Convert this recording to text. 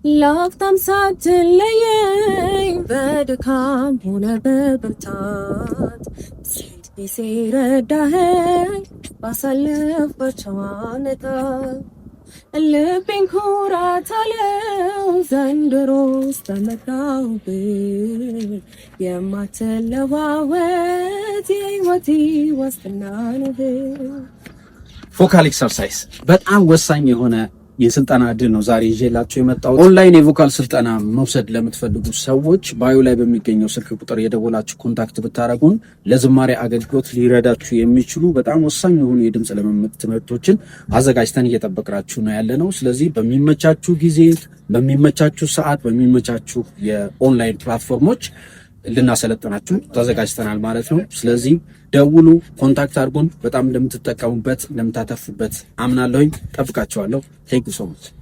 ላፍታም ሳትለየኝ በድካም ሆነ በብርታት ስንት ጊዜ ረዳኸኝ ባሳለፍኳቸው ዓመታት። ልቤን ኩራት አለው ዘንድሮስ ተመካሁብህ፣ የማትለዋወጥ የሕይወቴ ዋስትና ነህ። Vocal exercise በጣም ወሳኝ የሆነ የስልጠና እድል ነው ዛሬ ይዤላችሁ የመጣሁት። Online የ vocal ስልጠና መውሰድ ለምትፈልጉ ሰዎች bio ላይ በሚገኘው ስልክ ቁጥር እየደወላችሁ contact ብታደርጉን ለዝማሬ አገልግሎት ሊረዳችሁ የሚችሉ በጣም ወሳኝ የሆኑ የድምፅ ልምምድ ትምህርቶችን አዘጋጅተን እየጠበቅናችሁ ነው ያለነው። ስለዚህ በሚመቻችሁ ጊዜ፣ በሚመቻችሁ ሰዓት፣ በሚመቻችሁ የ online platform ኦች ልናሰለጥናችሁ ተዘጋጅተናል ማለት ነው። ስለዚህ ደውሉ፣ contact አድርጉን። በጣም እንደምትጠቀሙበት፣ እንደምታተርፉበት አምናለሁኝ። ጠብቃችኋለሁ። Thank you so much.